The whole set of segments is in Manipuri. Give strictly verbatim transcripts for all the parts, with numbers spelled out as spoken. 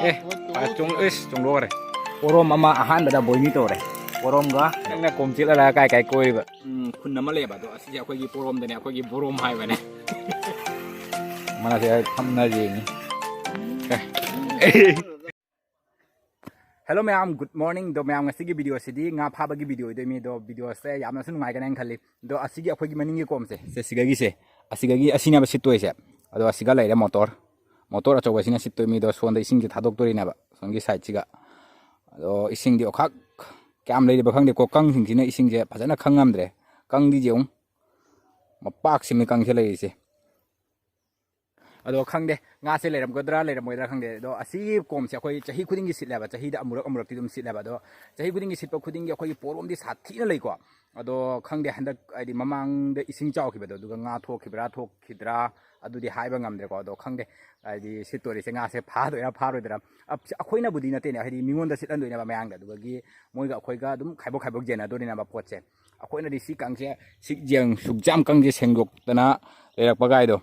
ꯑꯦ, ꯆꯨꯝ ꯏꯁ ꯆꯨꯝꯗꯣꯛꯈ꯭ꯔꯦ꯫ ꯄꯣꯔꯣꯝ ꯑꯃ ꯑꯍꯥꯟꯕꯗ ꯕꯣꯏꯅꯤ ꯇꯧꯔꯦ꯫ ꯄꯣꯔꯣꯝꯒ ꯅꯪꯅ ꯀꯣꯝ ꯆꯤꯠꯂꯒ ꯀꯥꯏ ꯀꯥꯏ ꯀꯣꯏꯔꯤꯕ? ꯎꯝ, ꯈꯨꯟ ꯑꯃ ꯂꯩꯌꯦꯕ, ꯑꯗꯣ ꯑꯁꯤꯁꯦ ꯑꯩꯈꯣꯏꯒꯤ ꯄꯣꯔꯣꯝꯗꯅꯦ, ꯑꯩꯈꯣꯏꯒꯤ ꯕꯣꯔꯣꯝ ꯍꯥꯏꯕꯅꯦ꯫ ꯃꯥꯁꯦ ꯊꯝꯅ ꯌꯦꯡꯉꯤ꯫ ꯍꯦꯜꯂꯣ ꯃꯌꯥꯝ, ꯒꯨꯗ ꯃꯣꯔꯅꯤꯡ꯫ ꯑꯗꯣ ꯃꯌꯥꯝ, ꯉꯁꯤꯒꯤ ꯚꯤꯗꯤꯑꯣꯁꯤꯗꯤ ꯉꯥ ꯐꯥꯕꯒꯤ ꯚꯤꯗꯤꯑꯣ ꯑꯣꯏꯗꯣꯏꯅꯤ꯫ ꯑꯗꯣ ꯚꯤꯗꯤꯑꯣꯁꯦ ꯌꯥꯝꯅꯁꯨ ꯅꯨꯡꯉꯥꯏꯒꯅꯤ ꯍꯥꯏꯅ ꯈꯜꯂꯤ꯫ ꯑꯗꯣ ꯑꯁꯤꯒꯤ ꯑꯩꯈꯣꯏꯒꯤ ꯃꯅꯤꯡꯒꯤ ꯀꯣꯝꯁꯦ, ꯁꯦ ꯁꯤꯒꯒꯤꯁꯦ, ꯑꯁꯤꯒꯒꯤ ꯑꯁꯤꯅꯦꯕ ꯁꯤꯠꯇꯣꯏꯁꯦ꯫ ꯑꯗꯣ ꯑꯁꯤꯒ ꯂꯩꯔꯦ ꯃꯣꯇꯣꯔ, ꯃꯣꯇꯣꯔ ꯑꯆꯧꯕꯁꯤꯅ ꯁꯤꯠꯇꯣꯏ ꯃꯤꯗꯣ ꯁꯣꯟꯗ ꯏꯁꯤꯡꯁꯦ ꯊꯥꯗꯣꯛꯇꯣꯔꯤꯅꯦꯕ ꯁꯣꯝꯒꯤ ꯁꯥꯏꯠꯁꯤꯒ꯫ ꯑꯗꯣ ꯏꯁꯤꯡꯗꯤ ꯑꯣꯈꯥꯛ ꯀꯌꯥꯝ ꯂꯩꯔꯤꯕ ꯈꯪꯗꯦꯀꯣ, ꯀꯪꯁꯤꯡꯁꯤꯅ ꯏꯁꯤꯡꯁꯦ ꯐꯖꯅ ꯈꯪꯉꯝꯗ꯭ꯔꯦ꯫ ꯀꯪꯗꯤ ꯌꯦꯡꯉꯨ, ꯃꯄꯥꯛꯁꯤꯃꯤ ꯀꯪꯁꯦ ꯂꯩꯔꯤꯁꯦ꯫ ꯑꯗꯣ ꯈꯪꯗꯦ, ꯉꯥꯁꯦ ꯂꯩꯔꯝꯒꯗ꯭ꯔꯥ ꯂꯩꯔꯝꯃꯣꯏꯗ꯭ꯔꯥ ꯈꯪꯗꯦ꯫ ꯑꯗꯣ ꯑꯁꯤꯒꯤ ꯀꯣꯝꯁꯦ ꯑꯩꯈꯣꯏ ꯆꯍꯤ ꯈꯨꯗꯤꯡꯒꯤ ꯁꯤꯠꯂꯦꯕ, ꯆꯍꯤꯗ ꯑꯃꯨꯔꯛ ꯑꯃꯨꯔꯛꯇꯤ ꯑꯗꯨꯝ ꯁꯤꯠꯂꯦꯕ꯫ ꯑꯗꯣ ꯆꯍꯤ ꯈꯨꯗꯤꯡꯒꯤ ꯁꯤꯠꯄ ꯈꯨꯗꯤꯡꯒꯤ ꯑꯩꯈꯣꯏꯒꯤ ꯄꯣꯔꯣꯝꯗꯤ ꯁꯥꯊꯤꯅ ꯂꯩꯀꯣ꯫ ꯑꯗꯣ ꯈꯪꯗꯦ, ꯍꯟꯗꯛ ꯍꯥꯏꯗꯤ ꯃꯃꯥꯡꯗ ꯏꯁꯤꯡ ꯆꯥꯎꯈꯤꯕꯗꯣ, ꯑꯗꯨꯒ ꯉꯥ ꯊꯣꯛꯈꯤꯕ꯭ꯔꯥ ꯊꯣꯛꯈꯤꯗ꯭ꯔꯥ ꯑꯗꯨꯗꯤ ꯍꯥꯏꯕ ꯉꯝꯗ꯭ꯔꯦꯀꯣ꯫ ꯑꯗꯣ ꯈꯪꯗꯦ, ꯍꯥꯏꯗꯤ ꯁꯤꯠꯇꯣꯔꯤꯁꯦ ꯉꯥꯁꯦ ꯐꯥꯗꯣꯏꯔꯥ ꯐꯥꯔꯣꯏꯗꯣꯏꯔꯥ꯫ ꯑꯞ-, ꯑꯩꯈꯣꯏꯅꯕꯨꯗꯤ ꯅꯠꯇꯦꯅꯦ, ꯍꯥꯏꯗꯤ ꯃꯤꯉꯣꯟꯗ ꯁꯤꯠꯍꯟꯗꯣꯏꯅꯦꯕ ꯃꯌꯥꯡꯗ, ꯑꯗꯨꯗꯒꯤ ꯃꯣꯏꯒ ꯑꯩꯈꯣꯏꯒ ꯑꯗꯨꯝ ꯈꯥꯏꯕꯣꯛ ꯈꯥꯏꯕꯣꯛ ꯌꯦꯟꯅꯗꯣꯔꯤꯅꯦꯕ ꯄꯣꯠꯁꯦ꯫ ꯑꯩꯈꯣꯏꯅꯗꯤ ꯁꯤ ꯀꯥꯡꯁꯦ, ꯁꯤ ꯌꯦꯡ ꯁꯨꯛꯌꯥꯝ ꯀꯪꯁꯦ ꯁꯦꯡꯗꯣꯛꯇꯅ ꯂꯩꯔꯛꯄ ꯒꯥꯏꯗꯣ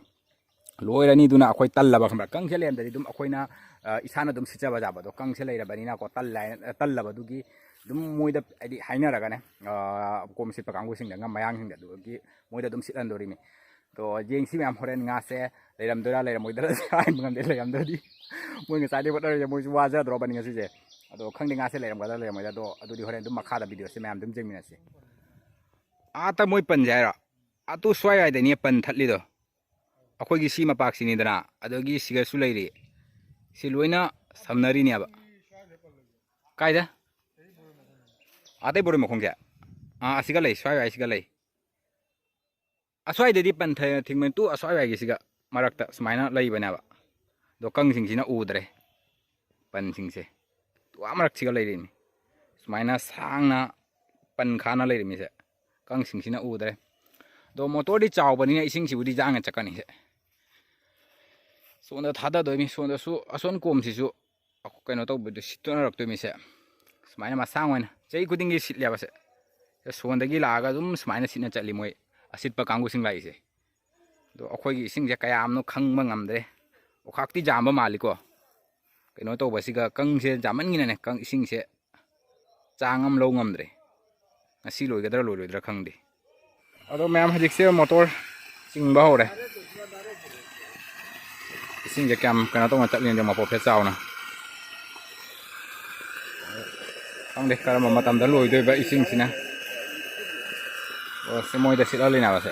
ꯂꯣꯏꯔꯅꯤ꯫ ꯑꯗꯨꯅ ꯑꯩꯈꯣꯏ ꯇꯜꯂꯕ, ꯈꯪꯕ꯭ꯔꯥ? ꯀꯪꯁꯦ ꯂꯩꯔꯝꯗ꯭ꯔꯗꯤ ꯑꯗꯨꯝ ꯑꯩꯈꯣꯏꯅ, ꯑ, ꯏꯁꯥꯅ ꯑꯗꯨꯝ ꯁꯤꯠꯆꯕ ꯌꯥꯕꯗꯣ, ꯀꯪꯁꯦ ꯂꯩꯔꯕꯅꯤꯅꯀꯣ, ꯇꯜꯂꯦ ꯍꯥꯏꯅ, ꯇꯜꯂꯕꯗꯨꯒꯤ ꯑꯗꯨꯝ ꯃꯣꯏꯗ ꯍꯥꯏꯗꯤ ꯍꯥꯏꯅꯔꯒꯅꯦ, ꯑ, ꯀꯣꯝ ꯁꯤꯠꯄ ꯀꯥꯡꯕꯨꯁꯤꯡꯗ, ꯉꯝ ꯃꯌꯥꯡꯁꯤꯡꯗ, ꯑꯗꯨꯒꯤ ꯃꯣꯏꯗ ꯑꯗꯨꯝ ꯁꯤꯠꯍꯟꯗꯣꯔꯤꯃꯤ꯫ ꯑꯗꯣ ꯌꯦꯡꯁꯤ ꯃꯌꯥꯝ, ꯍꯣꯔꯦꯟ ꯉꯥꯁꯦ ꯂꯩꯔꯝꯗꯣꯏꯔꯥ ꯂꯩꯔꯝꯃꯣꯏꯗꯣꯏꯔꯥ ꯍꯥꯏꯕ ꯉꯝꯗꯦ꯫ ꯂꯩꯔꯝꯗ꯭ꯔꯗꯤ ꯃꯣꯏ ꯉꯁꯥꯏꯗꯩ ꯍꯣꯠꯅꯔꯤꯁꯦ, ꯃꯣꯏꯁꯨ ꯋꯥꯖꯗ꯭ꯔꯣꯕꯅꯤ ꯉꯁꯤꯁꯦ꯫ ꯑꯗꯣ ꯈꯪꯗꯦ ꯉꯥꯁꯦ ꯂꯩꯔꯝꯒꯗ꯭ꯔꯥ ꯂꯩꯔꯝꯃꯣꯏꯗ꯭ꯔꯥ, ꯑꯗꯣ ꯑꯗꯨꯗꯤ ꯍꯣꯔꯦꯟ ꯑꯗꯨꯝ ꯃꯈꯥꯗ ꯚꯤꯗꯤꯑꯣꯁꯦ ꯃꯌꯥꯝ ꯑꯗꯨꯝ ꯌꯦꯡꯃꯤꯟꯅꯁꯤ꯫ ꯑꯥꯇ ꯃꯣꯏ ꯄꯟꯁꯦ ꯍꯥꯏꯔꯣ? ꯑꯥꯇꯨ ꯁ꯭ꯋꯥꯏꯋꯥꯏꯗꯅꯤ ꯄꯟ ꯊꯠꯂꯤꯗꯣ꯫ ꯑꯩꯈꯣꯏꯒꯤ ꯁꯤ ꯃꯄꯥꯛꯁꯤꯅꯤꯗꯅ, ꯑꯗꯒꯤ ꯁꯤꯒꯁꯨ ꯂꯩꯔꯤ꯫ ꯁꯤ ꯂꯣꯏꯅ ꯁꯝꯅꯔꯤꯅꯦꯕ꯫ ꯀꯥꯏꯗ? ꯑꯇꯩ ꯕꯣꯔꯣꯏ ꯃꯈꯣꯡꯁꯦ? ꯑꯥ, ꯑꯁꯤꯒ ꯂꯩ, ꯁ꯭ꯋꯥꯏ ꯋꯥꯏꯁꯤꯒ ꯂꯩ꯫ ꯑꯁ꯭ꯋꯥꯏꯗꯗꯤ ꯄꯟꯊ ꯊꯤꯡꯕꯅꯤ, ꯇꯨ ꯑꯁ꯭ꯋꯥꯏ ꯋꯥꯏꯒꯤꯁꯤꯒ ꯃꯔꯛꯇ ꯁꯨꯃꯥꯏꯅ ꯂꯩꯕꯅꯦꯕ꯫ ꯑꯗꯣ ꯀꯪꯁꯤꯡꯁꯤꯅ ꯎꯗ꯭ꯔꯦ꯫ ꯄꯟꯁꯤꯡꯁꯦ꯫ ꯇꯨ ꯑꯥ ꯃꯔꯛꯁꯤꯒ ꯂꯩꯔꯤꯅꯤ꯫ ꯁꯨꯃꯥꯏꯅ ꯁꯥꯡꯅ ꯄꯟ ꯈꯥꯅ ꯂꯩꯔꯝꯃꯤꯁꯦ꯫ ꯀꯪꯁꯤꯡꯁꯤꯅ ꯎꯗ꯭ꯔꯦ꯫ ꯑꯗꯣ ꯃꯣꯇꯣꯔꯗꯤ ꯆꯥꯎꯕꯅꯤꯅ ꯏꯁꯤꯡꯁꯤꯕꯨꯗꯤ ꯌꯥꯡꯅ ꯆꯠꯀꯅꯤꯁꯦ꯫ ꯁꯣꯝꯗ ꯊꯥꯗꯗꯣꯏꯅꯤ꯫ ꯁꯣꯝꯗꯁꯨ ꯑꯁꯣꯟ ꯀꯣꯝꯁꯤꯁꯨ ꯀꯩꯅꯣ ꯇꯧꯕꯗ ꯁꯤꯠꯇꯣꯛꯅꯔꯛꯇꯣꯏꯅꯤꯁꯦ꯫ ꯁꯨꯃꯥꯏꯅ ꯃꯁꯥꯡ ꯑꯣꯏꯅ ꯆꯍꯤ ꯈꯨꯗꯤꯡꯒꯤ ꯁꯤꯠꯂꯦꯕꯁꯦ꯫ ꯁꯣꯟꯗꯒꯤ ꯂꯥꯛꯑꯒ ꯑꯗꯨꯝ ꯁꯨꯃꯥꯏꯅ ꯁꯤꯠꯅ ꯆꯠꯂꯤ ꯃꯣꯏ ꯑꯁꯤꯠꯄ ꯀꯥꯡꯕꯨꯁꯤꯡ ꯂꯥꯛꯏꯁꯦ꯫ ꯑꯗꯣ ꯑꯩꯈꯣꯏꯒꯤ ꯏꯁꯤꯡꯁꯦ ꯀꯌꯥꯝꯅꯣ ꯈꯪꯕ ꯉꯝꯗ꯭ꯔꯦ꯫ ꯑꯣꯈꯥꯛꯇꯤ ꯌꯥꯝꯕ ꯃꯥꯜꯂꯤꯀꯣ꯫ ꯀꯩꯅꯣ ꯇꯧꯕꯁꯤꯒ, ꯀꯪꯁꯦ ꯌꯥꯝꯃꯟꯒꯤꯅꯅꯦ, ꯀꯪ ꯏꯁꯤꯡꯁꯦ ꯆꯥꯡ ꯑꯃ ꯂꯧ ꯉꯝꯗ꯭ꯔꯦ꯫ ꯉꯁꯤ ꯂꯣꯏꯒꯗ꯭ꯔꯥ ꯂꯣꯏꯔꯣꯏꯗ꯭ꯔꯥ ꯈꯪꯗꯦ꯫ ꯑꯗꯣ ꯃꯌꯥꯝ, ꯍꯧꯖꯤꯛꯁꯦ ꯃꯣꯇꯣꯔ ꯆꯤꯡꯕ ꯍꯧꯔꯦ꯫ ꯏꯁꯤꯡꯁꯦ ꯀꯌꯥꯝ ꯀꯩꯅꯣ ꯇꯧꯅ ꯆꯠꯂꯤꯅꯣ, ꯃꯄꯣꯞꯁꯦ ꯆꯥꯎꯅ꯫ ꯈꯪꯗꯦ ꯀꯔꯝꯕ ꯃꯇꯝꯗ ꯂꯣꯏꯗꯣꯏꯕ ꯏꯁꯤꯡꯁꯤꯅ꯫ ꯑꯣ, ꯁꯤ ꯃꯣꯏꯗ ꯁꯤꯠꯍꯜꯂꯤꯅꯦꯕ ꯁꯦ꯫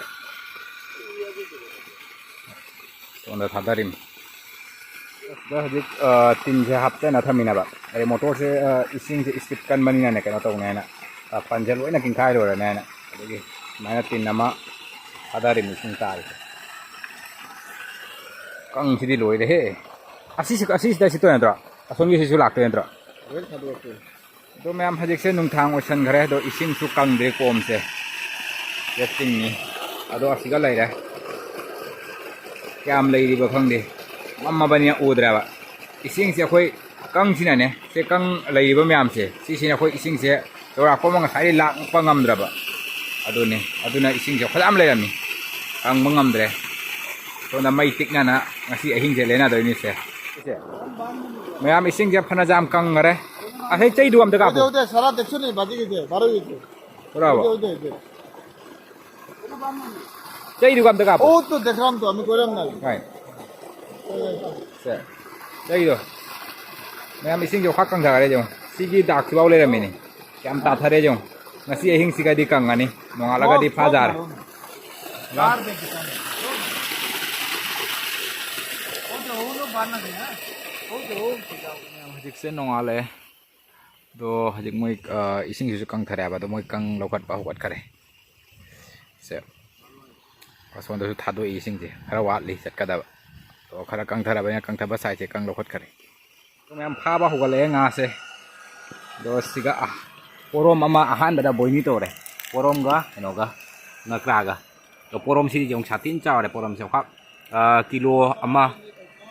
ꯁꯣꯝꯗ ꯊꯥꯗꯔꯤꯝ꯫ ꯁꯤꯗ ꯍꯧꯖꯤꯛ, ꯑ, ꯇꯤꯟꯁꯦ ꯍꯥꯞꯆꯅ ꯊꯝꯃꯤꯅꯦꯕ꯫ ꯑꯗꯩ ꯃꯣꯇꯣꯔꯁꯦ, ꯑ, ꯏꯁꯤꯡꯁꯦ ꯏꯁꯄꯤꯠ ꯀꯟꯕꯅꯤꯅꯅꯦ, ꯀꯩꯅꯣ ꯇꯧꯅꯤ ꯍꯥꯏꯅ, ꯑ, ꯄꯟꯁꯦ ꯂꯣꯏꯅ ꯀꯤꯡꯈꯥꯏ ꯂꯣꯏꯔꯅꯤ ꯍꯥꯏꯅ꯫ ꯑꯗꯒꯤ ꯁꯨꯃꯥꯏꯅ ꯇꯤꯟ ꯑꯃ ꯊꯥꯗꯔꯤꯝ, ꯏꯁꯤꯡ ꯇꯥꯔꯤꯁꯦ꯫ ꯀꯪꯁꯤꯗꯤ ꯂꯣꯏꯔꯦꯍꯦ꯫ ꯑꯁꯤꯁꯤ, ꯑꯁꯤꯁꯤꯗ ꯁꯤꯠꯇꯣꯏ ꯅꯠꯇ꯭ꯔꯣ? ꯑꯁꯣꯝꯒꯤꯁꯤꯁꯨ ꯂꯥꯛꯇꯣꯏ ꯅꯠꯇ꯭ꯔꯣ? ꯂꯣꯏ ꯊꯥꯗꯣꯔꯛꯇꯣꯏꯅꯤ꯫ ꯑꯗꯣ ꯃꯌꯥꯝ, ꯍꯧꯖꯤꯛꯁꯦ ꯅꯨꯡꯊꯥꯡ ꯑꯣꯏꯁꯟꯈ꯭ꯔꯦ, ꯑꯗꯣ ꯏꯁꯤꯡꯁꯨ ꯀꯪꯗ꯭ꯔꯤ ꯀꯣꯝꯁꯦ꯫ ꯁꯤꯗ ꯆꯤꯡꯉꯤ꯫ ꯑꯗꯣ ꯑꯁꯤꯒ ꯂꯩꯔꯦ꯫ ꯀꯌꯥꯝ ꯂꯩꯔꯤꯕ ꯈꯪꯗꯦ꯫ ꯃꯝꯃꯕꯅꯤꯅ ꯎꯗ꯭ꯔꯦꯕ꯫ ꯏꯁꯤꯡꯁꯦ ꯑꯩꯈꯣꯏ ꯀꯪꯁꯤꯅꯅꯦ, ꯁꯦ ꯀꯪ ꯂꯩꯔꯤꯕ ꯃꯌꯥꯝꯁꯦ, ꯁꯤꯁꯤꯅ ꯑꯩꯈꯣꯏ ꯏꯁꯤꯡꯁꯦ ꯌꯧꯔꯥꯛꯄ ꯑꯃ ꯉꯁꯥꯏꯗꯩ ꯂꯥꯛꯄ ꯉꯝꯗ꯭ꯔꯕ꯫ ꯑꯗꯨꯅꯤ, ꯑꯗꯨꯅ ꯏꯁꯤꯡꯁꯦ ꯐꯅꯌꯥꯝ ꯂꯩꯔꯝꯃꯤ, ꯀꯪꯕ ꯉꯝꯗ꯭ꯔꯦ꯫ ꯁꯣꯝꯗ ꯃꯩ ꯇꯤꯛꯅꯅ ꯉꯁꯤ ꯑꯍꯤꯡꯁꯦ ꯂꯦꯟꯅꯗꯣꯏꯅꯤꯁꯦ꯫ ꯃꯌꯥꯝ, ꯏꯁꯤꯡꯁꯦ ꯐꯅ ꯌꯥꯝ ꯀꯪꯈꯔꯦ꯫ ꯑꯁꯤ ꯆꯩꯗꯨ ꯑꯝꯇ ꯀꯥꯞꯄꯨ꯫ होते होते सारा देखो नहीं बाजी के थे बारह बजे। ꯄꯨꯔꯥꯕꯣ? होते होते होते। ꯆꯩꯗꯨꯒ ꯑꯝꯇ ꯀꯥꯞꯄꯨ꯫ ओ तो देख रहा हम तो हमें कोई रंग नहीं। ꯍꯣꯏ꯫ ꯁꯦ꯫ ꯆꯩꯗꯣ꯫ ꯃꯌꯥꯝ, ꯏꯁꯤꯡꯁꯦ ꯈ꯭ꯋꯥꯛ ꯀꯪꯊꯈꯔꯦ ꯌꯦꯡꯉꯣ꯫ ꯁꯤꯒꯤ ꯗꯥꯛꯁꯤꯐꯥꯎ ꯂꯩꯔꯝꯃꯤꯅꯦ꯫ ꯀꯌꯥꯝ ꯇꯥꯊꯔꯦ ꯌꯦꯡꯉꯣ꯫ ꯉꯁꯤ ꯑꯍꯤꯡꯁꯤꯒꯗꯤ ꯀꯪꯉꯅꯤ꯫ ꯅꯣꯡꯉꯥꯜꯂꯒꯗꯤ ꯐꯥꯖꯔꯦ꯫ ꯍꯧꯖꯤꯛꯁꯦ ꯅꯣꯡꯉꯥꯜꯂꯛꯑꯦ꯫ ꯑꯗꯣ ꯍꯧꯖꯤꯛ ꯃꯣꯏ, ꯑ, ꯏꯁꯤꯡꯁꯤꯁꯨ ꯀꯪꯊꯔꯦ ꯍꯥꯏꯕ꯫ ꯑꯗꯣ ꯃꯣꯏ ꯀꯪ ꯂꯧꯈꯠꯄ ꯍꯧꯒꯠꯈꯔꯦ꯫ ꯁꯦ꯫ ꯑꯁꯣꯝꯗꯁꯨ ꯊꯥꯗꯣꯛꯏ ꯏꯁꯤꯡꯁꯦ꯫ ꯈꯔ ꯋꯥꯠꯂꯤ ꯆꯠꯀꯗꯕ꯫ ꯑꯗꯣ ꯈꯔ ꯀꯪꯊꯔꯕꯅꯤꯅ ꯀꯪꯊꯕ ꯁꯥꯏꯠꯁꯦ ꯀꯪ ꯂꯧꯈꯠꯈꯔꯦ꯫ ꯃꯌꯥꯝ ꯐꯥꯕ ꯍꯧꯒꯠꯂꯛꯑꯦ ꯉꯥꯁꯦ꯫ ꯑꯗꯣ ꯁꯤꯒ, ꯑ, ꯄꯣꯔꯣꯝ ꯑꯃ ꯑꯍꯥꯟꯕꯗ ꯕꯣꯏꯅꯤ ꯇꯧꯔꯦ꯫ ꯄꯣꯔꯣꯝꯒ ꯀꯩꯅꯣꯒ, ꯉꯀ꯭ꯔꯥꯒ꯫ ꯑꯗꯣ ꯄꯣꯔꯣꯝꯁꯤꯗꯤ ꯌꯦꯡꯉꯨ, ꯁꯥꯊꯤꯅ ꯆꯥꯎꯔꯦ ꯄꯣꯔꯣꯝꯁꯦ꯫ ꯈ꯭ꯋꯥꯛ, ꯑ, ꯀꯤꯂꯣ ꯑꯃ,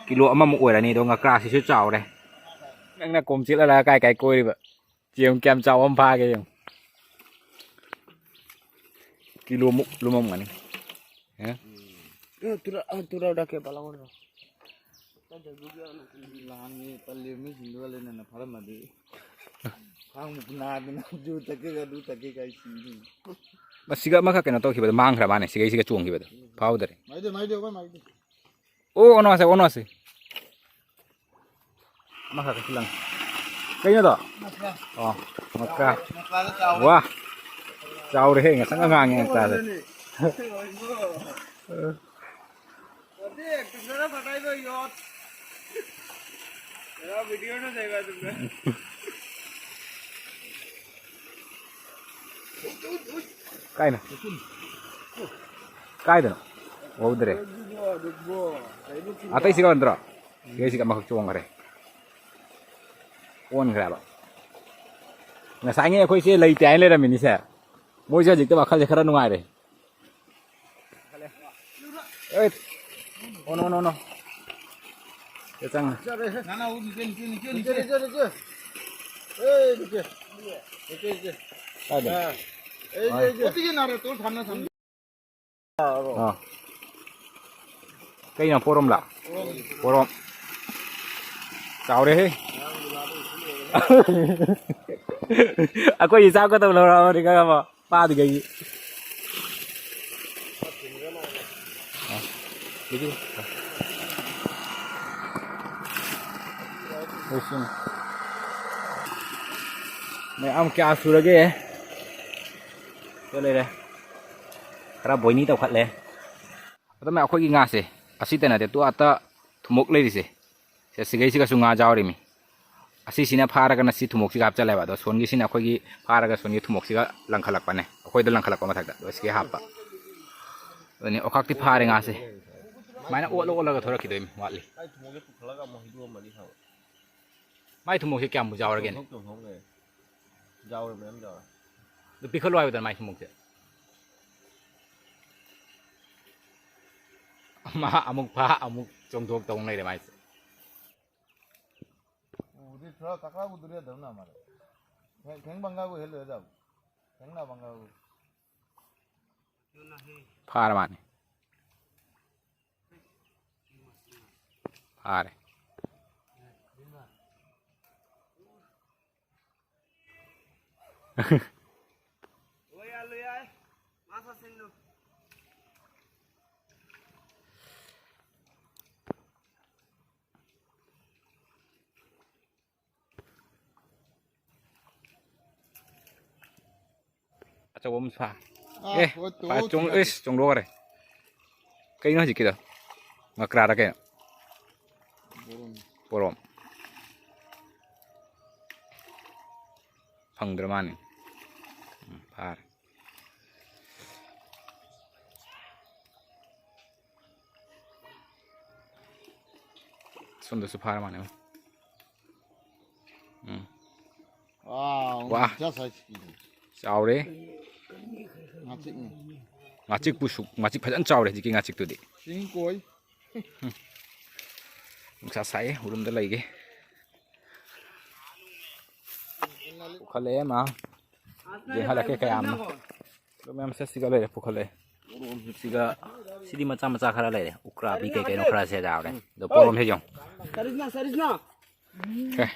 ꯀꯤꯂꯣ ꯑꯃꯃꯨꯛ ꯑꯣꯏꯔꯅꯤ꯫ ꯑꯗꯣ ꯉꯀ꯭ꯔꯥꯁꯤꯁꯨ ꯆꯥꯎꯔꯦ꯫ ꯅꯪꯅ ꯀꯣꯝ ꯆꯤꯠꯂꯒ ꯀꯥꯏ ꯀꯥꯏ ꯀꯣꯏꯔꯤꯕ? ꯌꯦꯡꯉꯨ ꯀꯌꯥꯝ ꯆꯥꯎꯕ ꯑꯃ ꯐꯥꯒꯦ ꯌꯦꯡꯉꯨ꯫ ꯀꯤꯂꯣꯃꯨꯛ ꯂꯨꯝꯃꯝꯒꯅꯤ꯫ ꯑꯦ? ꯇꯨꯔꯥ, ꯑ, ꯇꯨꯔꯥ ꯎꯗꯥ ꯀꯦ ꯕꯥꯂꯥ ꯑꯣꯏꯔꯣ꯫ ꯂꯥꯡꯉꯦ, ꯇꯜꯂꯦ, ꯃꯤꯁꯤꯡꯗꯨꯒ ꯂꯣꯏꯅꯅ ꯐꯥꯔꯝꯃꯗꯤ꯫ ꯈ꯭ꯋꯥꯡ ꯅꯥꯗꯅ ꯖꯨ ꯊꯛꯀꯦꯒ ꯑꯗꯨ ꯊꯛꯀꯦꯒ ꯑꯩ ꯁꯤꯅꯤ꯫ ꯃꯁꯤꯒ ꯑꯃꯈꯛ ꯀꯩꯅꯣ ꯇꯧꯈꯤꯕꯗꯣ ꯃꯥꯡꯈ꯭ꯔ ꯃꯥꯅꯦ, ꯁꯤꯒꯩꯁꯤꯒ ꯆꯣꯡꯈꯤꯕꯗꯣ ꯐꯥꯎꯗꯔꯦ꯫ ꯃꯥꯏꯗꯤ, ꯃꯥꯏꯗꯤ, ꯑꯩꯈꯣꯏ ꯃꯥꯏꯗꯤ꯫ ꯑꯣ, ꯑꯣꯟꯅꯁꯦ, ꯑꯣꯟꯅꯁꯦ꯫ ꯑꯃꯈꯛ ꯀꯛꯁꯤꯜꯂꯪ꯫ ꯀꯩꯅꯣꯗꯣ? ꯑꯣ, ꯉꯀ꯭ꯔꯥ꯫ ꯉꯀ꯭ꯔꯥꯗꯣ ꯆꯥꯎꯔꯦ꯫ ꯋꯥ! ꯆꯥꯎꯔꯦꯍꯦ, ꯉꯁꯪꯒ ꯉꯥꯡꯉꯦ ꯉꯀ꯭ꯔꯥꯁꯦ꯫ ꯀꯥꯏꯅ? ꯀꯥꯏꯗꯅꯣ? ꯎꯍꯧꯗ꯭ꯔꯦ꯫ ꯑꯇꯩꯁꯤꯒ ꯅꯠꯇ꯭ꯔꯣ? ꯁꯤꯒꯩꯁꯤꯒ ꯑꯃꯈꯛ ꯆꯣꯡꯈ꯭ꯔꯦ꯫ ꯑꯣꯟꯈ꯭ꯔꯦꯕ꯫ ꯉꯁꯥꯏꯉꯩ ꯑꯩꯈꯣꯏꯁꯦ ꯂꯩꯇꯦ ꯍꯥꯏꯅ ꯂꯩꯔꯝꯃꯤꯅꯤꯁꯦ꯫ ꯃꯣꯏꯁꯦ ꯍꯧꯖꯤꯛꯇꯤ ꯋꯥꯈꯜꯁꯦ ꯈꯔ ꯅꯨꯡꯉꯥꯏꯔꯦ꯫ ꯑꯦ, ꯑꯣꯟꯅꯣ, ꯑꯣꯟꯅꯣ, ꯑꯣꯟꯅꯣ꯫ ꯁꯤꯗ ꯆꯪꯉꯣ꯫ ꯅꯅꯥꯎ, ꯅꯤꯆꯦ, ꯅꯤꯆꯦ, ꯅꯤꯆꯦ, ꯅꯤꯆꯦ꯫ ꯅꯤꯆꯦ, ꯅꯤꯆꯦ, ꯅꯤꯆꯦ꯫ ꯑꯦ, ꯅꯤꯆꯦ꯫ ꯅꯤꯆꯦ, ꯅꯤꯆꯦ꯫ ꯀꯥꯏꯗ? ꯑꯥ꯫ ꯑꯦ, ꯍꯣꯏ꯫ ꯅꯤꯆꯦ, ꯅꯤꯆꯦ꯫ ꯑꯣꯇꯤꯒꯤ ꯅꯥꯔꯦ, ꯇꯣ, ꯊꯝꯅ, ꯊꯝꯅ꯫ ꯑꯥ꯫ ꯀꯩꯅꯣ, ꯄꯣꯔꯣꯝꯂꯥ? ꯄꯣꯔꯣꯝ꯫ ꯆꯥꯎꯔꯦꯍꯦ꯫ ꯑꯩꯈꯣꯏ ꯏꯆꯥ ꯀꯗꯧ ꯂꯧꯔꯛꯑꯕꯅꯤ ꯈꯪꯉꯕꯣ? ꯄꯥꯗꯤ ꯀꯩꯒꯤ? ꯑꯥ꯫ ꯃꯌꯥꯝ ꯀꯌꯥ ꯁꯨꯔꯒꯦ? ꯁꯤꯗ ꯂꯩꯔꯦ꯫ ꯈꯔ ꯕꯣꯏꯅꯤ ꯇꯧꯈꯠꯂꯦ꯫ ꯑꯗꯨꯝ ꯑꯩꯈꯣꯏꯒꯤ ꯉꯥꯁꯦ ꯑꯁꯤꯇ ꯅꯠꯇꯦ, ꯇꯨ ꯑꯥꯠꯇ ꯊꯨꯝꯃꯣꯛ ꯂꯩꯔꯤꯁꯦ꯫ ꯁꯦ, ꯁꯤꯒꯩꯁꯤꯒꯁꯨ ꯉꯥ ꯌꯥꯎꯔꯤꯃꯤ꯫ ꯑꯁꯤꯁꯤꯅ ꯐꯥꯔꯒꯅ ꯁꯤ ꯊꯨꯝꯃꯣꯛꯁꯤꯒ ꯍꯥꯞꯆꯜꯂꯦꯕ, ꯑꯗꯣ ꯁꯣꯟꯒꯤꯁꯤꯅ ꯑꯩꯈꯣꯏꯒꯤ ꯐꯥꯔꯒ ꯁꯣꯟꯒꯤ ꯊꯨꯝꯃꯣꯛꯁꯤꯒ ꯂꯪꯈꯠꯂꯛꯄꯅꯦ, ꯑꯩꯈꯣꯏꯗ ꯂꯪꯈꯠꯂꯛꯄ ꯃꯊꯛꯇ, ꯑꯗꯣ ꯁꯤꯒꯤ ꯍꯥꯞꯄ꯫ ꯑꯗꯨꯅꯤ ꯑꯣꯈꯥꯛꯇꯤ ꯐꯥꯔꯦ ꯉꯥꯁꯦ꯫ ꯁꯨꯃꯥꯏꯅ ꯑꯣꯠꯂ ꯑꯣꯠꯂꯒ ꯊꯣꯔꯛꯈꯤꯗꯣꯏꯅꯤ, ꯋꯥꯠꯂꯤ꯫ ꯀꯥꯏ ꯊꯨꯝꯃꯣꯛꯁꯦ ꯄꯨꯈꯠꯂꯒ ꯑꯃꯨꯛ ꯍꯩꯗꯣꯛꯑꯝꯃꯗꯤ ꯐꯕ꯫ ꯃꯥꯏ ꯊꯨꯝꯃꯣꯛꯁꯦ ꯀꯌꯥꯝꯕꯨ ꯌꯥꯎꯔꯒꯦꯅꯦ? ꯆꯣꯡꯊꯣꯛ ꯆꯣꯡꯊꯣꯛ ꯂꯩꯔꯦ꯫ ꯌꯥꯎꯔꯦ, ꯃꯌꯥꯝ ꯌꯥꯎꯔꯦ꯫ ꯑꯗꯨ ꯄꯤꯈꯠꯂꯣ ꯍꯥꯏꯕꯗꯅ ꯃꯥꯏ ꯊꯨꯝꯃꯣꯛꯁꯦ꯫ ꯑꯃ ꯑꯃꯨꯛ ꯐꯥ ꯑꯃꯨꯛ ꯆꯣꯡꯊꯣꯛ ꯇꯧ ꯂꯩꯔꯦ ꯃꯥꯏꯁꯦ꯫ ꯎꯗꯤ ꯊꯣꯔꯥ ꯀꯀꯔꯥ ꯎꯗꯨꯔꯤ ꯑꯗꯨꯝ ꯅ ꯃꯥꯔꯦ꯫ ꯊꯦꯡ ꯕꯪꯒꯥꯕꯨ ꯍꯦꯜꯂꯣ ꯗꯥꯕꯨ꯫ ꯊꯦꯡꯅ ꯕꯪꯒꯥꯕꯨ꯫ ꯐꯥꯔ ꯃꯥꯅꯤ꯫ ꯐꯥꯔꯦ꯫ ꯑꯆꯧꯕ ꯑꯃ ꯐꯥ꯫ ꯑꯥ, ꯑꯦ, ꯍꯣꯏ, ꯇꯣ, ꯐꯥ, ꯆꯣꯡ-, ꯊꯤꯔꯛꯀꯦ꯫ ꯏꯁ, ꯆꯣꯡꯗꯣꯛꯈ꯭ꯔꯦ꯫ ꯀꯩꯅꯣ ꯍꯧꯖꯤꯛꯀꯤꯗꯣ? ꯉꯀ꯭ꯔꯥꯔ ꯀꯩꯅꯣ? ꯄꯣꯔꯣꯝ꯫ ꯄꯣꯔꯣꯝ꯫ ꯐꯪꯗ꯭ꯔ ꯃꯥꯅꯤ꯫ ꯎꯝ, ꯐꯥꯔꯦ꯫ ꯁꯣꯝꯗꯁꯨ ꯐꯥꯔ ꯃꯥꯜꯂꯦ꯫ ꯎꯝ꯫ ꯋꯥꯎ, ꯋꯥ꯫ ꯉꯥꯆꯤꯛ ꯁꯥꯏꯖꯀꯤꯅꯤ꯫ ꯆꯥꯎꯔꯦ꯫ ꯉꯥꯆꯤꯛꯅꯤ꯫ ꯉꯥꯆꯤꯛꯄꯨ ꯁꯨꯛ-, ꯉꯥꯆꯤꯛ ꯐꯖꯅ ꯆꯥꯎꯔꯦ ꯍꯧꯖꯤꯛꯀꯤ ꯉꯥꯆꯤꯛꯇꯨꯗꯤ꯫ ꯆꯤꯡ ꯀꯣꯏ꯫ ꯅꯨꯡꯁꯥ ꯁꯥꯏꯌꯦ, ꯎꯔꯨꯝꯗ ꯂꯩꯒꯦ꯫ ꯄꯨꯈꯠꯂꯛꯑꯦ ꯃꯥ꯫ ꯌꯦꯡꯍꯜꯂꯛꯀꯦ ꯀꯌꯥꯝꯅꯣ꯫ ꯑꯗꯣ ꯃꯌꯥꯝ ꯁꯦ ꯁꯤꯒ ꯂꯩꯔꯦ, ꯄꯨꯈꯠꯂꯛꯑꯦ꯫ ꯁꯤꯒ, ꯁꯤꯗꯤ ꯃꯆꯥ ꯃꯆꯥ ꯈꯔ ꯂꯩꯔꯦ꯫ ꯎꯀ꯭ꯔꯥꯕꯤ ꯀꯩ ꯀꯩꯅꯣ ꯈꯔꯁꯦ ꯌꯥꯎꯔꯦ꯫ ꯑꯗꯣ ꯄꯣꯔꯣꯝꯁꯦ ꯌꯦꯡꯉꯨ꯫ ꯁꯥꯔꯤꯁꯅꯥ, ꯁꯥꯔꯤꯁꯅꯥ꯫ ꯍꯦ꯫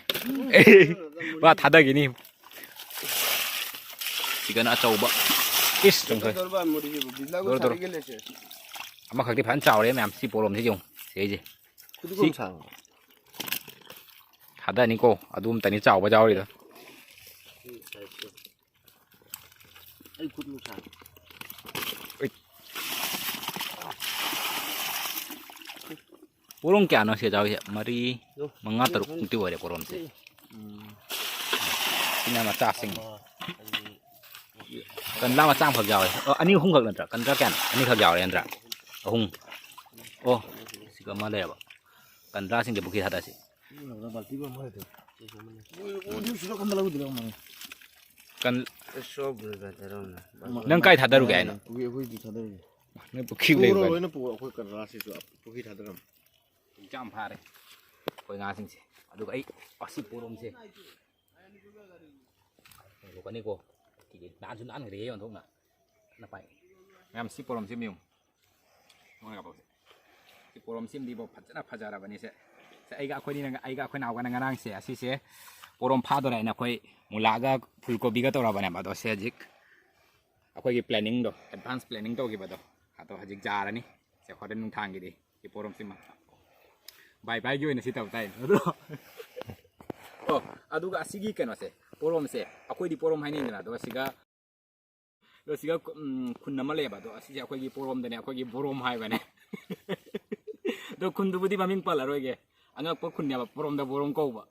ꯋꯥ ꯊꯥꯗꯈꯤꯅꯤ꯫ ꯆꯤꯀꯟ ꯑꯆꯧꯕ꯫ ꯏꯁ, ꯆꯣꯡꯊꯣꯛꯑꯦ꯫ Door, door. ꯑꯃꯈꯛꯇꯤ ꯐꯖꯅ ꯆꯥꯎꯔꯦ ꯃꯌꯥꯝ꯫ ꯁꯤ ꯄꯣꯔꯣꯝꯁꯤ ꯌꯦꯡꯉꯨ꯫ ꯁꯤꯁꯦ꯫ ꯈꯨꯗꯨꯝ ꯁꯥꯡꯕ꯫ ꯊꯥꯗꯅꯤꯀꯣ꯫ ꯑꯗꯨ ꯑꯝꯇꯅꯤ ꯆꯥꯎꯕ ꯌꯥꯎꯔꯤꯗꯣ꯫ ꯑꯩ ꯈꯨꯠ ꯅꯨꯡꯁꯥ꯫ ꯎꯏ꯫ ꯄꯣꯔꯣꯝ ꯀꯌꯥꯅꯣ ꯁꯤꯗ ꯌꯥꯎꯔꯤꯁꯦ? ꯃꯔꯤ, ꯃꯉꯥ, ꯇꯔꯨꯛ ꯃꯨꯛꯇꯤ ꯑꯣꯏꯔꯦ ꯄꯣꯔꯣꯝꯁꯦ꯫ ꯎꯝ꯫ ꯁꯤꯅ ꯃꯆꯥꯁꯤꯡ꯫ ꯀꯟꯗ꯭ꯔꯥ ꯃꯆꯥ ꯑꯃꯈꯛ ꯌꯥꯎꯔꯦ꯫ ꯑꯣ, ꯑꯅꯤ ꯑꯍꯨꯝꯈꯛ ꯅꯠꯇ꯭ꯔꯥ? ꯀꯟꯗ꯭ꯔꯥ ꯀꯌꯥꯅꯣ? ꯑꯅꯤꯈꯛ ꯌꯥꯎꯔꯦ ꯅꯠꯇ꯭ꯔꯥ? ꯑꯍꯨꯝ꯫ ꯑꯣ, ꯁꯤꯒ ꯑꯃ ꯂꯩꯔꯕ꯫ ꯀꯟꯗ꯭ꯔꯥꯁꯤꯡꯁꯦ ꯄꯨꯈ꯭ꯔꯤ ꯊꯥꯗꯁꯤ꯫ ꯀꯟ-, ꯅꯪ ꯀꯥꯏ ꯊꯥꯗꯔꯨꯒꯦ ꯍꯥꯏꯅꯣ? ꯅꯣꯏ ꯄꯨꯈ꯭ꯔꯤ ꯂꯩꯕ꯭ꯔꯥ? ꯂꯣꯏꯅ ꯄꯨꯔꯣ, ꯑꯩꯈꯣꯏ ꯀꯪꯂꯥꯁꯤꯁꯨ ꯄꯨꯈ꯭ꯔꯤ ꯊꯥꯗꯔꯝꯃꯣ꯫ ꯌꯥꯝ ꯐꯥꯔꯦ ꯑꯩꯈꯣꯏ ꯉꯥꯁꯤꯡꯁꯦ꯫ ꯑꯗꯨꯒ ꯑꯩ ꯑꯁꯤ ꯄꯣꯔꯣꯝꯁꯦ ꯌꯣꯟꯊꯣꯛꯀꯅꯤꯀꯣ꯫ ꯅꯥꯟꯁꯨ ꯅꯥꯟꯈ꯭ꯔꯦꯍꯦ ꯑꯣꯟꯊꯣꯛꯅ꯫ ꯀꯟꯅ ꯄꯥꯏ꯫ ꯃꯌꯥꯝ ꯁꯤ ꯄꯣꯔꯣꯝꯁꯦ ꯌꯦꯡꯉꯨ꯫ ꯅꯨꯡꯉꯥꯏ ꯀꯥꯞꯄꯛꯁꯦ꯫ ꯁꯤ ꯄꯣꯔꯣꯝꯁꯤꯃꯗꯤ ꯕꯣ ꯐꯖꯅ ꯐꯖꯔꯕꯅꯤ ꯁꯦ꯫ ꯁꯦ, ꯑꯩꯒ ꯑꯩꯈꯣꯏꯅꯤꯅ, ꯑꯩꯒ ꯑꯩꯈꯣꯏ ꯅꯥꯎꯒꯅ ꯉꯔꯥꯡꯁꯦ ꯑꯁꯤꯁꯦ ꯄꯣꯔꯣꯝ ꯐꯥꯗꯣꯔꯦ ꯍꯥꯏꯅ ꯑꯩꯈꯣꯏ ꯃꯨꯂꯥꯒ ꯐꯨꯜ ꯀꯣꯕꯤꯒ ꯇꯧꯔꯕꯅꯦꯕ꯫ ꯑꯗꯣ ꯁꯦ ꯍꯧꯖꯤꯛ ꯑꯩꯈꯣꯏꯒꯤ ꯄ꯭ꯂꯦꯅꯤꯡꯗꯣ, ꯑꯦꯗꯚꯥꯟꯁ ꯄ꯭ꯂꯦꯅꯤꯡ ꯇꯧꯈꯤꯕꯗꯣ ꯑꯗꯣ ꯍꯧꯖꯤꯛ ꯌꯥꯔꯅꯤ꯫ ꯁꯦ, ꯍꯣꯔꯦꯟ ꯅꯨꯡꯊꯥꯡꯒꯤꯗꯤ ꯁꯤ ꯄꯣꯔꯣꯝꯁꯤꯃ ꯕꯥꯏ ꯕꯥꯏꯒꯤ ꯑꯣꯏꯅ ꯁꯤ ꯇꯧ ꯇꯥꯏ꯫ ꯑꯗꯣ ꯑꯣ, ꯑꯗꯨꯒ ꯑꯁꯤꯒꯤ ꯀꯩꯅꯣꯁꯦ, ꯄꯣꯔꯣꯝꯁꯦ ꯑꯩꯈꯣꯏꯗꯤ ꯄꯣꯔꯣꯝ ꯍꯥꯏꯅꯩꯗꯅ, ꯑꯗꯣ ꯑꯁꯤꯒ ꯑꯗꯣ ꯁꯤꯒ ꯈꯨ-, ꯎꯝ, ꯈꯨꯟ ꯑꯃ ꯂꯩꯌꯦꯕ꯫ ꯑꯗꯣ ꯑꯁꯤꯁꯦ ꯑꯩꯈꯣꯏꯒꯤ ꯄꯣꯔꯣꯝꯗꯅꯦ, ꯑꯩꯈꯣꯏꯒꯤ ꯕꯣꯔꯣꯝ ꯍꯥꯏꯕꯅꯦ꯫ ꯑꯗꯣ ꯈꯨꯟꯗꯨꯕꯨꯗꯤ ꯃꯃꯤꯡ ꯄꯜꯂꯔꯣꯏꯒꯦ꯫ ꯑꯉꯛꯄ ꯈꯨꯟꯅꯦꯕ, ꯄꯣꯔꯣꯝꯗ ꯕꯣꯔꯣꯝ ꯀꯧꯕ꯫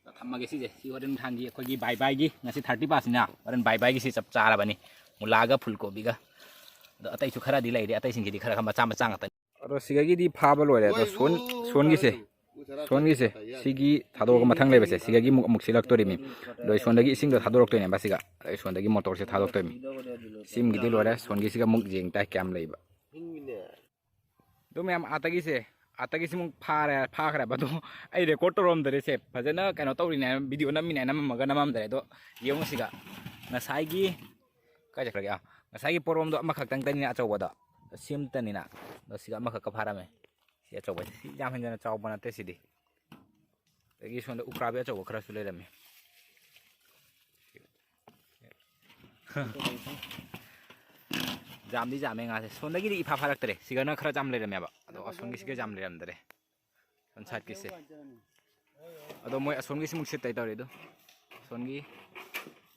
ꯑꯗꯣ ꯊꯝꯃꯒꯦ ꯁꯤꯁꯦ꯫ ꯁꯤ ꯍꯣꯔꯦꯟ ꯅꯨꯡꯊꯥꯡꯒꯤ ꯑꯩꯈꯣꯏꯒꯤ ꯕꯥꯏ ꯕꯥꯏꯒꯤ, ꯉꯁꯤ ꯊꯥꯔꯇꯤ ꯄꯥꯁꯅꯤꯅ, ꯍꯣꯔꯦꯟ ꯕꯥꯏ ꯕꯥꯏꯒꯤ ꯁꯤ ꯆꯞ ꯆꯥꯔꯕꯅꯤ꯫ ꯃꯨꯂꯥꯒ ꯐꯨꯜ ꯀꯣꯕꯤꯒ꯫ ꯑꯗꯣ ꯑꯇꯩꯁꯨ ꯈꯔꯗꯤ ꯂꯩꯔꯤ, ꯑꯇꯩꯁꯤꯡꯁꯤꯗꯤ ꯈꯔ ꯈꯔ ꯃꯆꯥ ꯃꯆꯥ ꯉꯥꯛꯇꯅꯤ꯫ ꯑꯗꯣ ꯁꯤꯒꯒꯤꯗꯤ ꯐꯥꯕ ꯂꯣꯏꯔꯦ꯫ ꯑꯗꯣ ꯁꯣꯟ-, ꯁꯣꯟꯒꯤꯁꯦ, ꯁꯣꯟꯒꯤꯁꯦ, ꯁꯤꯒꯤ ꯊꯥꯗꯣꯛꯑꯒ ꯃꯊꯪ ꯂꯩꯕꯁꯦ, ꯁꯤꯒꯒꯤ ꯑꯃꯨꯛ, ꯑꯃꯨꯛ ꯁꯤꯜꯂꯛꯇꯣꯔꯤꯃꯤ꯫ ꯑꯗꯣ ꯑꯩ ꯁꯣꯟꯗꯒꯤ ꯏꯁꯤꯡꯗꯣ ꯊꯥꯗꯣꯔꯛꯇꯣꯏꯅꯦꯕ ꯁꯤꯒ꯫ ꯑꯗꯣ ꯑꯩ ꯁꯣꯟꯗꯒꯤ ꯃꯣꯇꯣꯔꯁꯦ ꯊꯥꯗꯣꯛꯇꯣꯏꯃꯤ꯫ ꯁꯤꯃꯒꯤꯗꯤ ꯂꯣꯏꯔꯦ꯫ ꯁꯣꯟꯒꯤꯁꯤꯒ ꯑꯃꯨꯛ ꯌꯦꯡ ꯇꯥꯏ ꯀꯌꯥꯝ ꯂꯩꯕ꯫ ꯑꯗꯨ ꯃꯌꯥꯝ ꯑꯥꯇꯒꯤꯁꯦ, ꯑꯥꯇꯒꯤꯁꯤ ꯑꯃꯨꯛ ꯐꯥꯔꯦ, ꯐꯥꯈ꯭ꯔꯦꯕ꯫ ꯑꯗꯣ ꯑꯩ ꯔꯦꯀꯣꯔꯗ ꯇꯧꯔꯝꯗꯔꯦ ꯁꯦ꯫ ꯐꯖꯅ ꯀꯩꯅꯣ ꯇꯧꯔꯤꯅꯦ, ꯚꯤꯗꯤꯑꯣ ꯅꯝꯃꯤꯅꯦ, ꯅꯝꯃꯝꯃꯒ ꯅꯝꯃꯝꯗꯔꯦ꯫ ꯑꯗꯣ ꯌꯦꯡꯉꯨ ꯁꯤꯒ꯫ ꯉꯁꯥꯏꯒꯤ, ꯀꯥꯏ ꯆꯠꯈ꯭ꯔꯒꯦ? ꯑꯥ, ꯉꯁꯥꯏꯒꯤ ꯄꯣꯔꯣꯝꯗꯣ ꯑꯃꯈꯛꯇꯪꯇꯅꯤꯅ ꯑꯆꯧꯕꯗꯣ꯫ ꯁꯤꯝꯇꯅꯤꯅ꯫ ꯑꯗꯣ ꯁꯤꯒ ꯑꯃꯈꯛꯀ ꯐꯥꯔꯝꯃꯦ꯫ ꯁꯤ ꯑꯆꯧꯕꯁꯦ꯫ ꯁꯤ ꯌꯥꯝ ꯍꯦꯟꯖꯟꯅ ꯆꯥꯎꯕ ꯅꯠꯇꯦ ꯁꯤꯗꯤ꯫ ꯑꯗꯒꯤ ꯁꯣꯝꯗ ꯎꯀ꯭ꯔꯥꯕꯤ ꯑꯆꯧꯕ ꯈꯔꯁꯨ ꯂꯩꯔꯝꯃꯤ꯫ ꯖꯥꯝꯗꯤ ꯖꯥꯝꯃꯦ ꯉꯥꯁꯦ꯫ ꯁꯣꯝꯗꯒꯤꯗꯤ ꯏꯐꯥ ꯐꯥꯔꯛꯇ꯭ꯔꯦ꯫ ꯁꯤꯒꯅ ꯈꯔ ꯖꯥꯝ ꯂꯩꯔꯝꯃꯦꯕ꯫ ꯑꯗꯣ ꯑꯁꯣꯝꯒꯤꯁꯤꯒ ꯖꯥꯝ ꯂꯩꯔꯝꯗ꯭ꯔꯦ꯫ ꯁꯣꯝ ꯁꯥꯏꯠꯀꯤꯁꯦ꯫ ꯑꯗꯣ ꯃꯣꯏ ꯑꯁꯣꯝꯒꯤꯁꯤꯃꯨꯛ ꯁꯤꯠꯇꯩ ꯇꯧꯔꯤ ꯑꯗꯣ꯫ ꯑꯁꯣꯝꯒꯤ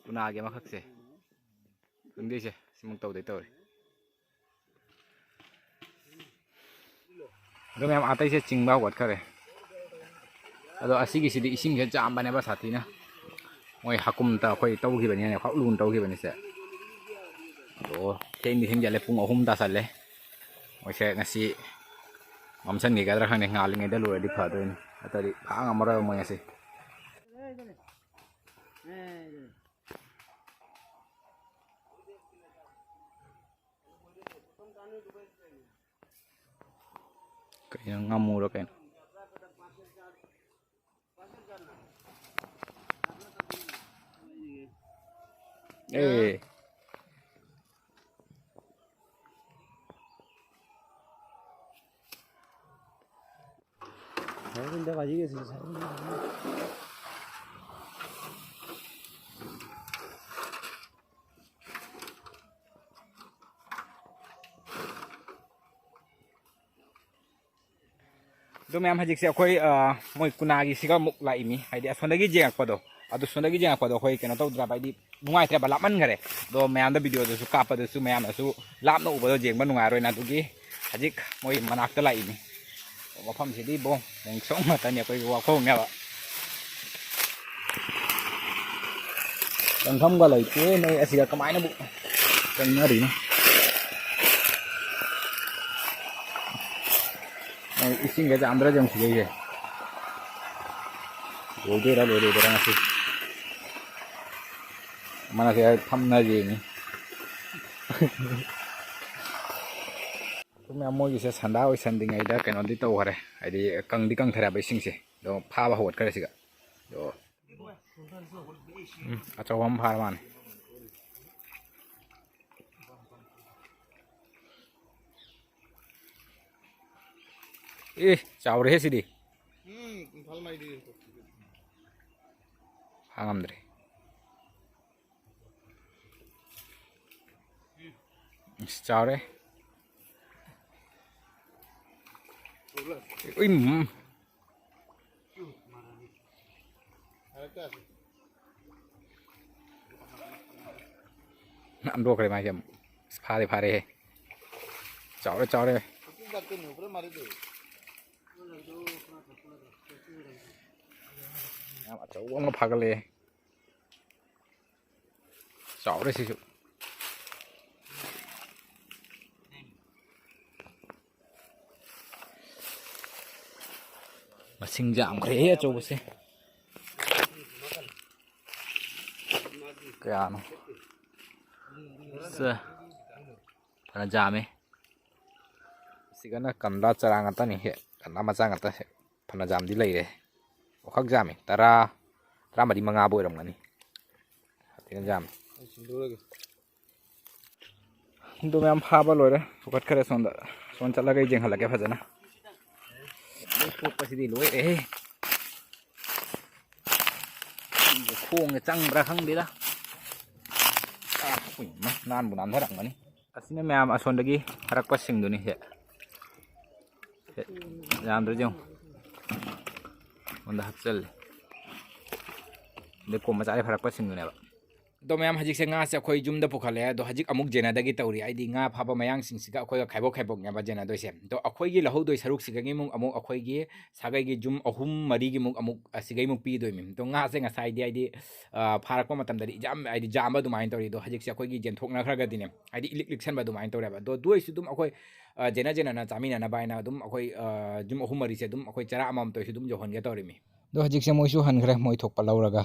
ꯎꯅꯥꯒꯤ ꯑꯃꯈꯛꯁꯦ꯫ ꯈꯪꯗꯦꯁꯦ꯫ ꯁꯤꯃꯨꯛ ꯇꯧꯗꯩ ꯇꯧꯔꯤ꯫ ꯑꯗꯣ ꯃꯌꯥꯝ ꯑꯇꯩꯁꯦ ꯆꯤꯡꯕ ꯍꯧꯒꯠꯈꯔꯦ꯫ ꯑꯗꯣ ꯑꯁꯤꯒꯤꯁꯤꯗꯤ ꯏꯁꯤꯡꯁꯦ ꯆꯥꯝꯕꯅꯦꯕ ꯁꯥꯊꯤꯅ꯫ ꯃꯣꯏ ꯍꯥꯀꯨꯝꯇ ꯑꯩꯈꯣꯏ ꯇꯧꯈꯤꯕꯅꯤꯅꯅꯦ, ꯈ꯭ꯋꯥꯎ ꯂꯨꯅ ꯇꯧꯈꯤꯕꯅꯤꯁꯦ꯫ ꯑꯗꯣ ꯊꯦꯡꯗꯤ ꯊꯦꯡꯖꯜꯂꯦ, ꯄꯨꯡ ꯑꯍꯨꯝ ꯇꯥꯁꯜꯂꯦ꯫ ꯃꯣꯏꯁꯦ ꯉꯁꯤ ꯃꯝꯁꯟꯈꯤꯒꯗ꯭ꯔꯥ ꯈꯪꯗꯦ, ꯉꯥꯜꯂꯤꯉꯩꯗ ꯂꯣꯏꯔꯗꯤ ꯐꯗꯣꯏꯅꯤ, ꯅꯠꯇ꯭ꯔꯗꯤ ꯐꯥ ꯉꯝꯃꯔꯣꯏꯕ ꯃꯣꯏ ꯉꯁꯤ꯫ ꯀꯩꯅꯣ, ꯉꯥꯃꯨꯔꯣ ꯀꯩꯅꯣ? ꯑꯦ꯫ ꯑꯗꯣ ꯃꯌꯥꯝ, ꯍꯧꯖꯤꯛꯁꯦ ꯑꯩꯈꯣꯏ, ꯑ, ꯃꯣꯏ ꯀꯨꯅꯥꯒꯤꯁꯤꯒ ꯑꯃꯨꯛ ꯂꯥꯛꯏꯃꯤ꯫ ꯍꯥꯏꯗꯤ ꯑꯁꯣꯝꯗꯒꯤ ꯌꯦꯡꯉꯛꯄꯗꯣ, ꯑꯗꯨ ꯁꯣꯝꯗꯒꯤ ꯌꯦꯡꯉꯛꯄꯗꯣ ꯑꯩꯈꯣꯏ ꯀꯩꯅꯣ ꯇꯧꯗ꯭ꯔꯕ, ꯍꯥꯏꯗꯤ ꯅꯨꯡꯉꯥꯏꯇ꯭ꯔꯦꯕ, ꯂꯥꯞꯃꯟꯈꯔꯦ꯫ ꯑꯗꯣ ꯃꯌꯥꯝꯗ ꯚꯤꯗꯤꯑꯣꯗꯁꯨ ꯀꯥꯞꯄꯗꯁꯨ ꯃꯌꯥꯝꯅꯁꯨ ꯂꯥꯞꯅ ꯎꯕꯗꯣ ꯌꯦꯡꯕ ꯅꯨꯡꯉꯥꯏꯔꯣꯏꯅ, ꯑꯗꯨꯒꯤ ꯍꯧꯖꯤꯛ ꯃꯣꯏ ꯃꯅꯥꯛꯇ ꯂꯥꯛꯏꯅꯤ꯫ ꯃꯐꯝꯁꯤꯗꯤ ꯏꯕꯣ, ꯅꯣꯡ ꯁꯣꯡ ꯉꯥꯛꯇꯅꯤ ꯑꯩꯈꯣꯏꯒꯤ ꯋꯥꯈꯜꯅꯦꯕ꯫ ꯆꯪꯐꯝꯒ ꯂꯩꯇꯦ꯫ ꯅꯣꯏ ꯑꯁꯤꯒ ꯀꯃꯥꯏꯅꯕꯨ ꯆꯪꯅꯔꯤꯅꯣ? ꯃꯣꯏ ꯏꯁꯤꯡꯒ ꯆꯥꯝꯗ꯭ꯔꯗꯤ ꯑꯃꯨꯛ ꯁꯤꯖꯩꯁꯦ꯫ ꯂꯣꯏꯗꯣꯏꯔꯥ ꯂꯣꯏꯔꯣꯏꯗꯣꯏꯔꯥ ꯉꯁꯤ? ꯃꯥꯁꯦ ꯐꯝꯅ ꯌꯦꯡꯉꯤ꯫ ꯃꯌꯥꯝ ꯃꯣꯏꯒꯤꯁꯦ ꯁꯟꯗꯥ ꯑꯣꯏꯁꯟꯗ꯭ꯔꯤꯉꯩꯗ ꯀꯩꯅꯣꯗꯤ ꯇꯧꯈꯔꯦ, ꯍꯥꯏꯗꯤ ꯀꯪꯗꯤ ꯀꯪꯊꯔꯦꯕ ꯏꯁꯤꯡꯁꯦ꯫ ꯑꯗꯣ ꯐꯥꯕ ꯍꯧꯒꯠꯈ꯭ꯔꯦ ꯁꯤꯒ꯫ ꯑꯗꯣ, ꯎꯝ, ꯑꯆꯧꯕ ꯑꯃ ꯐꯥꯔ ꯃꯥꯅꯤ꯫ ꯑꯦ, ꯆꯥꯎꯔꯦꯍꯦ ꯁꯤꯗꯤ꯫ ꯎꯝ, ꯏꯝꯐꯥꯜ ꯃꯥꯏꯗꯤ꯫ ꯐꯥ ꯉꯝꯗ꯭ꯔꯦ꯫ ꯏꯁ, ꯆꯥꯎꯔꯦ꯫ ꯎꯏ, ꯎꯝ꯫ ꯅꯥꯟꯊꯣꯛꯈ꯭ꯔꯦ ꯃꯥꯁꯦ ꯑꯃꯨꯛ꯫ ꯑꯁ, ꯐꯥꯗꯤ ꯐꯥꯔꯦꯍꯦ꯫ ꯆꯥꯎꯔꯦ, ꯆꯥꯎꯔꯦ꯫ ꯌꯥꯝ ꯑꯆꯧꯕ ꯑꯃ ꯐꯥꯒꯠꯂꯛꯑꯦ꯫ ꯆꯥꯎꯔꯦ ꯁꯤꯁꯨ꯫ ꯃꯁꯤꯡ ꯌꯥꯝꯈ꯭ꯔꯦꯍꯦ ꯑꯆꯧꯕꯁꯦ꯫ ꯀꯌꯥꯅꯣ? ꯁꯦ, ꯐꯅ ꯌꯥꯝꯃꯦ꯫ ꯁꯤꯒꯅ ꯀꯟꯗꯥ ꯆꯔꯥ ꯉꯥꯛꯇꯅꯤ ꯍꯦ, ꯀꯟꯗꯥ ꯃꯆꯥ ꯉꯥꯛꯇ ꯍꯦ꯫ ꯐꯅ ꯌꯥꯝꯗꯤ ꯂꯩꯔꯦ꯫ ꯑꯣꯈꯛ ꯌꯥꯝꯃꯤ, ꯇꯔꯥ, ꯇꯔꯥꯃꯔꯤ ꯃꯉꯥꯕꯨ ꯑꯣꯏꯔꯝꯒꯅꯤ꯫ ꯐꯖꯅ ꯌꯥꯝꯃꯤ꯫ ꯑꯩ ꯁꯤꯟꯗꯣꯛꯑꯒꯦ꯫ ꯑꯗꯨ ꯃꯌꯥꯝ ꯐꯥꯕ ꯂꯣꯏꯔꯦ, ꯄꯨꯈꯠꯈ꯭ꯔꯦ ꯁꯣꯝꯗ꯫ ꯁꯣꯝ ꯆꯠꯂꯒ ꯑꯩ ꯌꯦꯡꯍꯜꯂꯛꯀꯦ ꯐꯖꯅ꯫ ꯂꯣꯏ ꯊꯣꯛꯄꯁꯤꯗꯤ ꯂꯣꯏꯔꯦꯍꯦ꯫ ꯈꯣꯡꯁꯦ ꯆꯪꯕ꯭ꯔꯥ ꯈꯪꯗꯦꯗ꯫ ꯑꯥ, ꯎꯏ, ꯃꯥ ꯅꯥꯟꯕꯨ ꯅꯥꯟꯊꯔꯝꯒꯅꯤ꯫ ꯑꯁꯤꯅ ꯃꯌꯥꯝ ꯑꯁꯣꯝꯗꯒꯤ ꯐꯥꯔꯛꯄꯁꯤꯡꯗꯨꯅꯤ ꯁꯦ꯫ ꯁꯦ, ꯌꯥꯝꯗ꯭ꯔꯁꯦ ꯌꯦꯡꯉꯨ꯫ ꯑꯩꯉꯣꯟꯗ ꯍꯥꯞꯆꯜꯂꯦ꯫ ꯑꯗꯩ ꯀꯣꯝ ꯃꯆꯥꯗꯒꯤ ꯐꯥꯔꯛꯄꯁꯤꯡꯗꯨꯅꯦꯕ꯫ ꯑꯗꯣ ꯃꯌꯥꯝ, ꯍꯧꯖꯤꯛꯁꯦ ꯉꯥꯁꯦ ꯑꯩꯈꯣꯏ ꯌꯨꯝꯗ ꯄꯨꯈꯠꯂꯛꯑꯦ꯫ ꯑꯗꯣ ꯍꯧꯖꯤꯛ ꯑꯃꯨꯛ ꯖꯦꯅꯥꯗꯒꯤ ꯇꯧꯔꯤ꯫ ꯍꯥꯏꯗꯤ ꯉꯥ ꯐꯥꯕ ꯃꯌꯥꯡꯁꯤꯡꯁꯤꯒ ꯑꯩꯈꯣꯏꯒ ꯈꯥꯏꯕꯣꯛ ꯈꯥꯏꯕꯣꯛꯅꯦꯕ ꯖꯦꯅꯥꯗꯣꯏꯁꯦ꯫ ꯑꯗꯣ ꯑꯩꯈꯣꯏꯒꯤ ꯂꯧꯍꯧꯗꯣꯏ ꯁꯔꯨꯛꯁꯤꯗꯒꯤ ꯑꯃꯨꯛ, ꯑꯃꯨꯛ ꯑꯩꯈꯣꯏꯒꯤ ꯁꯥꯒꯩꯒꯤ ꯌꯨꯝ ꯑꯍꯨꯝ ꯃꯔꯤꯒꯤꯃꯨꯛ ꯑꯃꯨꯛ ꯑꯁꯤꯒꯩꯃꯨꯛ ꯄꯤꯗꯣꯏꯅꯤ꯫ ꯑꯗꯣ ꯉꯥꯁꯦ ꯉꯁꯥꯏꯗꯤ, ꯍꯥꯏꯗꯤ, ꯑ, ꯐꯥꯔꯛꯄ ꯃꯇꯝꯗꯗꯤ ꯌꯥꯝ, ꯍꯥꯏꯗꯤ, ꯌꯥꯝꯕ ꯑꯗꯨꯃꯥꯏꯅ ꯇꯧꯔꯤ꯫ ꯑꯗꯣ ꯍꯧꯖꯤꯛꯁꯦ ꯑꯩꯈꯣꯏꯒꯤ ꯌꯦꯟꯊꯣꯛꯅꯈ꯭ꯔꯒꯗꯤꯅꯦ, ꯍꯥꯏꯗꯤ, ꯏꯂꯤꯛ ꯂꯤꯛꯁꯟꯕ ꯑꯗꯨꯃꯥꯏꯅ ꯇꯧꯔꯦꯕ꯫ ꯑꯗꯣ ꯑꯗꯨ ꯑꯣꯏꯔꯁꯨ ꯑꯗꯨꯝ ꯑꯩꯈꯣꯏ, ꯑ, ꯖꯦꯅ ꯖꯦꯅꯅ ꯆꯥꯃꯤꯟꯅꯅꯕ ꯍꯥꯏꯅ ꯑꯗꯨꯝ ꯑꯩꯈꯣꯏ, ꯑ, ꯌꯨꯝ ꯑꯍꯨꯝ ꯃꯔꯤꯁꯦ ꯑꯗꯨꯝ ꯑꯩꯈꯣꯏ ꯆꯔꯥ ꯑꯃꯃꯝꯇ ꯑꯣꯏꯔꯁꯨ ꯑꯗꯨꯝ ꯌꯧꯍꯟꯒꯦ ꯇꯧꯔꯤꯃꯤ꯫ ꯑꯗꯣ ꯍꯧꯖꯤꯛꯁꯦ ꯃꯣꯏꯁꯨ ꯍꯟꯈ꯭ꯔꯦ, ꯃꯣꯏ ꯊꯣꯛꯄ ꯂꯧꯔꯒ꯫